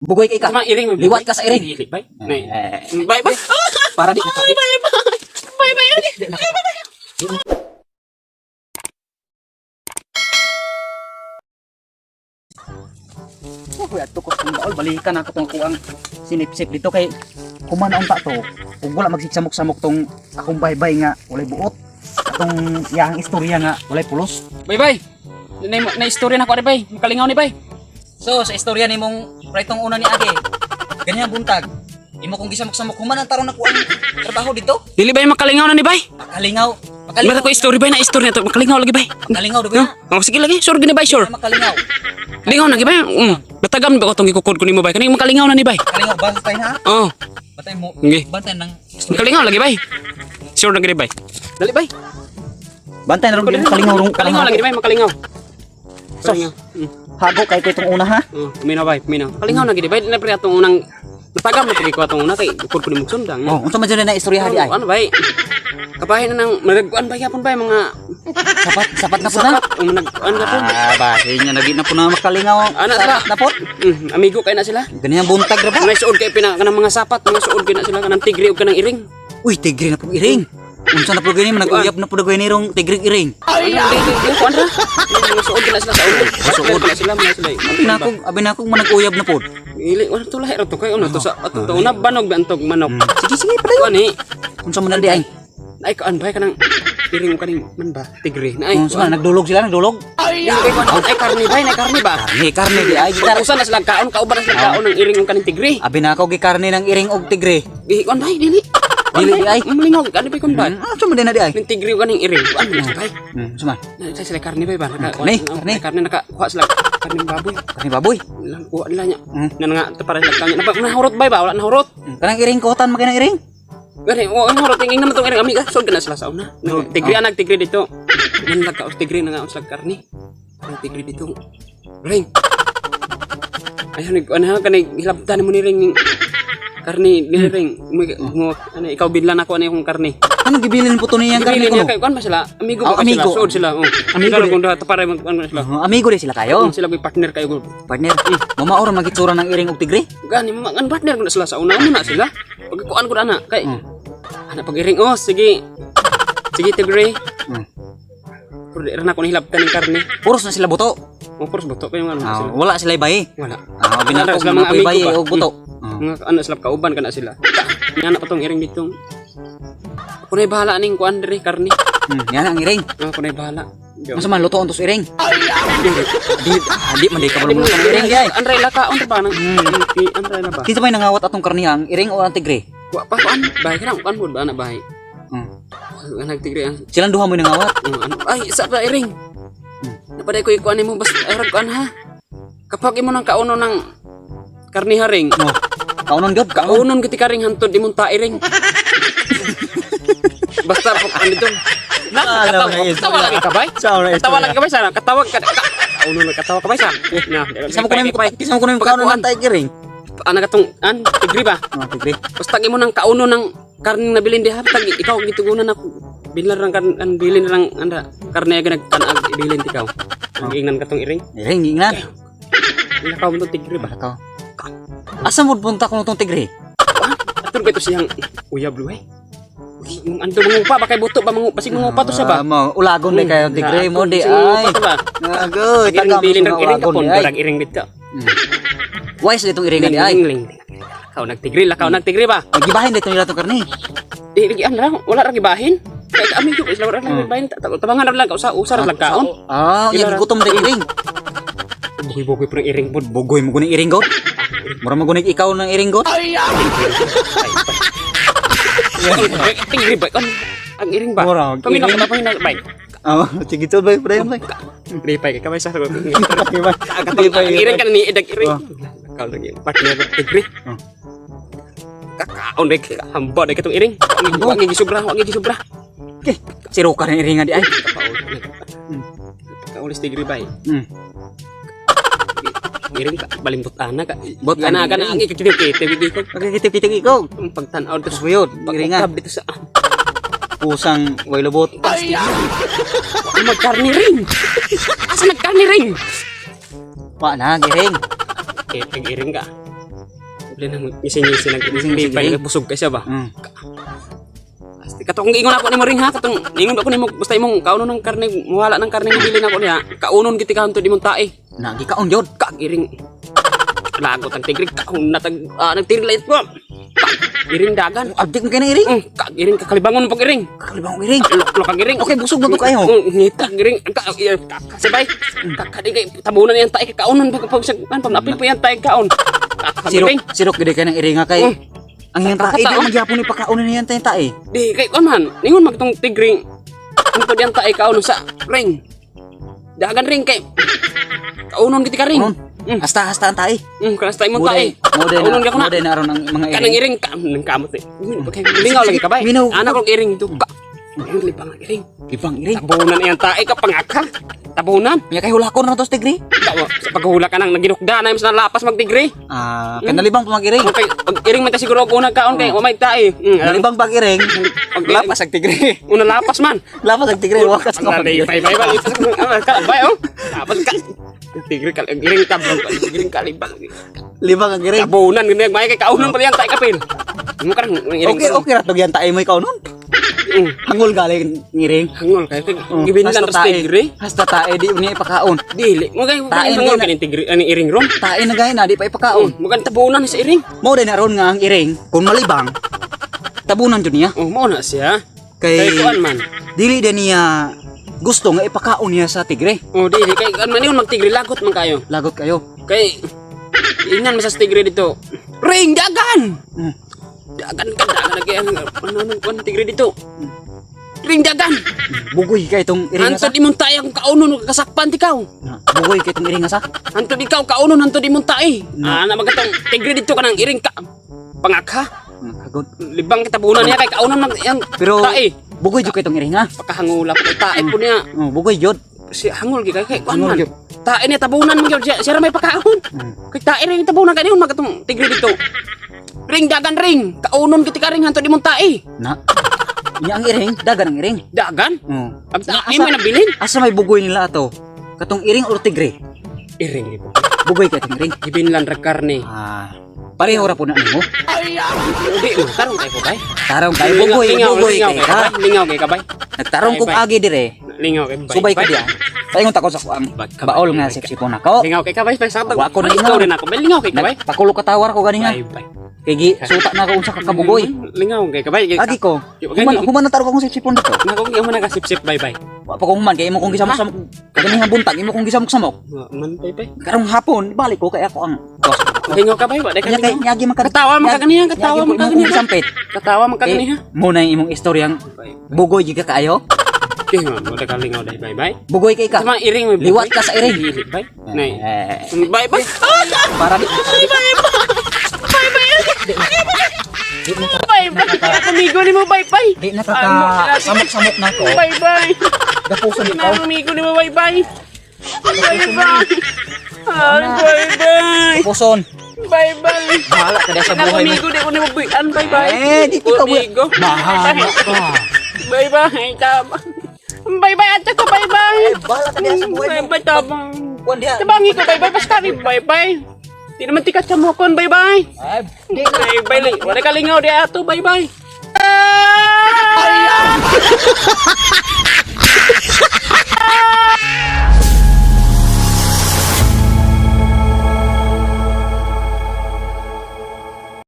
Bugoy kay ka. Sama iring. Liwat ka sa iring. Dili, bay. Nay. Eh, Bay, bay. para di Bay, bay, bay. Bay, bay. na. Oh, ato ko sa baol balikan ako tong kuang sinipsip dito kay kuman unta to ug wala magsigsamok-samok tong akong baybay nga walay buot atong iyang istorya nga walay pulos. Bay, bay. Na, na istorya na ko ari, bay. Makalingaw ni, bay. So sa istorya nimong praitong una ni Age, ganyan buntag. Imo kong gisamok-samok human ang tarong nakuha ang trabaho dito. Dili bay makalingaw na ni, bay. Makalingaw, Makalingaw. makalingaw, ko istorya bay na istorya to. Makalingaw lagi, bay. makalingaw dugo na. Oh, sige lagi. Sure gini bay, sure. Makalingaw. Lingaw na gi bay. Natagam ba ko tong gikukod ko nimo bay? Kani makalingaw na ni bay. Makalingaw bantay na. Oh, Bantay mo. Sige. Bantay ng istorya. makalingaw lagi bay. Sure na gini bay. Dali bay. Bantay na ron kalingaw rong Kalingaw lagi bay, makalingaw. So, Kalingaw. Hago kay ko itong una ha. Oh, kuminaw bay, kuminaw. Kalingaw na gini bay. Na pre atong unang natagam na pagi ko atong una kay gukod ko nimo sundang. Oh, unsa man jud na istorya ha di ay? Ano bay? Kapahin na nang managkuan bay yapon bay mga Sapat sapat na po na. sapat o managkuan yapon. Ah, bahin niya nagi na po na makalingaw. Ana sila. Sapat na po. Amigo kay na sila. Ganyan buntag ra ba? Mga suod kay pina kanang mga sapat, mga suod kay na sila kanang tigre ug kanang iring. Uy, tigre na po iring. Unsa na po gani managuyab na po gani rong tigre iring. Ay, kuan ra. Mga suod kay na sila sa ulo. Suod na sila mga sila. Abi na akong managuyab na po. Ili wala to lahi ra to kay ano to sa ato to una banog ba antog manok. Sige sige padayon. Kuan eh. Unsa man na di ay? Ay kuan bay kanang iring ug kaning man ba tigre. Na ay. Unsa man nagdulog sila nagdulog? Ay, ay karne bay, na karne ba? Karne karne di ay gitar. Usa na sila kaon, kauban na sila kaon ng iring ug kaning tigre. Abi na ako gikarne ng iring og tigre. Di kuan bay dili. Dili, di ay. Malingaw ano bay kuan bay? Unsa man di na di ay? Ning tigre ug kaning iring. Kuan bay. Unsa man? Na sila karne bay ba? Naka Karne, karne. Karne nakakuha sila karne baboy. Karne baboy. Lang kuha nila niya. Mm. Na nga para sila kanya. Napa nahurot bay ba? Wala nahurot. Kanang iring kotan makinang iring. Gani, o ang hurot ing naman tong iring amiga. Sod ka na sila sa una. Tigre anak tigre dito. Nan ka tigre na nga sila karne. Ang tigre dito. Ring. Ayun nag ano kanay hilabtan mo ni ring karne ni ring. Mo ano ikaw binlan ako ano yung karne. Anong gibilin po to niyang karne Gibilin kuno? niya kay kuan ba sila? Amigo Oh, ba sila? amigo. Sod sila. Oh. Amigo Sila di. kung para mag kuan sila. Oh, amigo di sila kayo. Sila ko'y partner kayo. Partner, mamaor magitsura ng iring og tigre. Gani mo ang partner ko na sila sa una mo na sila. Pagkuan ko na ana kay ana pag iring oh sige. Sige tigre. Pero di rin ako nahilabtan ng karne. Puros na sila buto. Oh, puros buto kayo nga ano Ah, sila. wala sila bayi. Wala. Ah, abi na Ano ako sila mga mga amigo bayi ba? og buto. Ah. Mga ano sila kauban ka na sila. Nga na pa tong iring dito. Ako na'y bahala ning kuan diri karne. Yan ang iring. Ako na'y bahala. Yo. Unsa man lutoon tos iring? Di ah, di man di ka balong ng iring di ay. Anray la ka unta ba nang anray la ba? Kinsa may nangawat atong karne ang iring o ang tigre? Wa pa kuan bahay ka kuan mo ba na bahay. Anak tigre ang Silang duha mo nangawat. Ano, ay, isa pa iring. Napaday ko ikuan mo basta ay kuan ha. Kapag imo nang kauno ng karni haring, Oh. Kaunon gyud, kaunon. kaunon giti karing hantod imong tairing. Basta pag ano dito. Na, Alam katawa, na yun. katawa lagi ka bay? Sao na Katawa lagi ka bay sana? Katawag ka. Kauno na katawa ka bay sa? Na, Kinsa mo kuno kinsa mo kuno kaunon ang taig iring? Ana katong an tigri ba? Oh, tigre. Basta imo nang kauno ng karne na bilin diha tag ikaw gitugunan ako. Binlar lang kan an bilin lang anda karne aga nagtan-ag ibilin tikaw. Ang ingnan katong iring. Iring ingnan. Lakaw mo tong tigre ba? Lakaw. Asa mo punta kuno tong tigre? Atur ko ito siyang uyab luhay. Uy, yung anto mangupa ba kay buto ba mangupa basig mangupa to siya ba? Ah, mo ulagon di kayo tigre mo di Basig mangupa ay. to ba? Agoy, Iring taga mo bilin sa ng mga iring ulagon kapon, di ay. barang iring dito. Wise ditong iringan di ay. Ling ling. Lakaw nagtigre, lakaw nagtigre ba? Nagibahin dito nila tong karne. Di lagi an ra, wala ra gibahin. Kay amigo sila wala ra gibahin. Tabangan ra lang ka usa usa ra lang kaon. Ah, Ila yan ra. gutom di iring. Bugoy-bugoy pero iring pod. Bugoy mo guni iring god. Mura mo guni ikaw ng iring god. Tigre ba? Kon ang iring ba? Mura, Paminaw iring. ka paminaw bay. Oh, sige to bay, pre bay. Ripay ka kamay sa Bay. Ang iring ka na ni idag iring. Oh. Lakaw lang yung partner tigre. Oh. Kakaon dek hamba dek itong iring. Wag gisubra, wag gisubra. Okay, siro ka ng iringan di ay. Kaulis tigre bay. Iring ka balimbot ana ka. Bot Ana ana, ka na ang ikikitip ko. Pagkikitip-kitip ikaw. Ang pagtanaw to sa Suyod, iringan. pagkab dito sa Pusang way lubot. Ang magkarni ring. Asa nagkarni ring? Wa na, giring. Eh, iring ka. Simple nang ngisi-ngisi nang Ngisi-ngisi lipay gini. busog kay siya ba. Asti katong giingon ako nimo ring ha, katong ingon ako nimo basta imong kaunon ng karne, muwala ng karne nga bilin ako niya. Kaunon giti ka hantod imong tae. Na gikaon jud. Kag iring lagot ang tigre kaon na tag nagtigre lait ko. Kag iring dagan. Abdik man kay na iring. Kag iring kakalibangon pag iring. Kakalibang iring. Lok ang iring. Okay, busog na to kayo. Ngita iring ka sabay. Kakadi kay tabunan yang tae kaunon pag pag kan pag napil po yang tae kaon. Kag Sirok, iring. sirok gid kay nang iring nga kay. Ang iyang tae di Kakatao. man gyapon ni pakaon niyan tae tae. Di kay kuan man, ningon magtong tigre. Ang yan tae kaon sa ring. Dagan ring kay kaunon giti ka ring. Kaunon. Hasta hasta ang tae. Kanas tae mo tae. Mo day Kaunon na, ka ko na. mo day na aron ang mga Kanang iring. iring ka nang kamot eh. Lingaw lagi ka bay. Minaw. Anak kong iring to ka. Iring libang ang iring. Ibang iring. Tabunan iyang tae ka pangaka. Tabunan. Nya kay hulakon na to sa tigre. Ka sa paghula ka nang naginukda na sa lapas magtigre. Ah, kanalibang pa mag-iring. Okay, pag iring man ta siguro og unang kaon kay umay tae. Nalibang pag iring. Pag Lapas ang tigre. Una lapas man. Lapas ang tigre, wakas ka. Bay bay bay. Ka bay oh. Lapas ka. Tigre ka iring ka iring kalibang. Libang ang iring. Tabunan gani may kay kaunon pala yang tae kapil. Mo ka iring. Okay, okay ra tog yan tae mo ikaw nun. Hangol galing ngiring. Hangol kay gibinlan Hasta tas tae. tigre. Hasta tae di niya ipakaon. Dili mo kay Tae hangol na- kaning tigre ani iring ron. Tae na gay na di pa ipakaon. Mo kan tabunan sa iring. Mo day na ron nga ang iring kung malibang tabunan jud niya. Oh, mo na siya. Kay Kay kuan man. dili din niya gusto nga ipakaon niya sa tigre. Oh, dili kay kuan man yun magtigre lagot man kayo. Lagot kayo. Kay ingnan man sa tigre dito. Ring dagan. Dagan ka dagan lagi ang ano ano kuan tigre dito. Ring dagan. Bugoy kay itong iring asa. Antod imong tae akong kaunon ug kasakpan ti kaw. Na, Bugoy kay itong iring asa. Antod ikaw kaunon antod imong tae. Ah, na magatong tigre dito kanang iring ka pangakha. Kagod. Libang kitabunan niya kay kaunon mag yang Pero tae. bugoy jud kay itong iring ha. Pakahangula pa kay tae po niya. Oh, bugoy jud. Si hangol gi kay kay kuan Hangol man. gyud. Tae niya tabunan man gyud siya, siya ra may pakaon. Kay tae rin tabunan kay niyon magatong tigre dito. Ring dagan ring, kaunon giti ka ring hantod imong tae. Na. Nya ang iring, dagan ang iring. Dagan. Oh. Ang tae mo nabilin. Asa may bugoy nila ato? Katong iring or tigre? Iring di po. Bugoy kay itong iring. Gibinlan ra karne. Ah, pareho ra po na nimo. Di mo tarong kay ko bay. Tarong kay bugoy, Lingaw, bugoy lingaw kay kay ka. ka bay. Lingaw kay ka bay. Nagtarong kog Bay, bay. agi dire. Lingaw kay bay. Subay ka bay. diya. Paingon ta ko sa kuang Bay, ka, baol bay, nga bay, sipsipon nako. Lingaw kay ka bay. Bay sa Wa ko na lingaw. rin ako. Bay lingaw kay ka bay. Nagpakulo katawar ko gani ha. Bay bay. Kay gi suta na ko unsa ka kabugoy. Lingaw kay ka bay. Agi ko. Human human na tarong akong sipsipon dito. Nako gyud mo nagasipsip bay bay. Wa pa ko human kay imo kong gisamok-samok. Kaniha buntag imo kong gisamok-samok. Wa Man bay bay. Karong hapon balik ko kay ako ang Lingaw ka bay, wa day ka Nya kay lingaw. nyagi man ka. Katawa man ka ganiha, katawa man ka Imong ganiha. gisampit. Katawa man ka Eh, ganiha. mo na yung imong istoryang bugoy gyud ka kaayo. Okay, man, wala ka lingaw day bay bay. Bugoy kay ka. Sama iring may Liwat ka sa iring. Dili bay. Nay. Eh, Bay bay. para di Bay bay. Amigo ni mo bay bay. di na ka samok-samok na ko. Bay bay. Gapuson ikaw. Amigo ni mo bay bay. Bay bay. Ay, bay bay. Gapuson. Bay bay. Bahala ka dahil sa buhay mo. Amigo di ko ni mo buyan bay bay. Eh, di ko buyan. Amigo. Bahala ka. Bay bay. Tama. Bay bay at saka bay bay. Eh, bahala ka dahil sa buhay Bay mo. bay tabang. Kuan diha. Tabangi ko bay bay paskari bay bay. Di naman tikat sa mukon bay bay. Ay, di Bay bay lang. Wala ka lingaw di ato bay bay. Ah!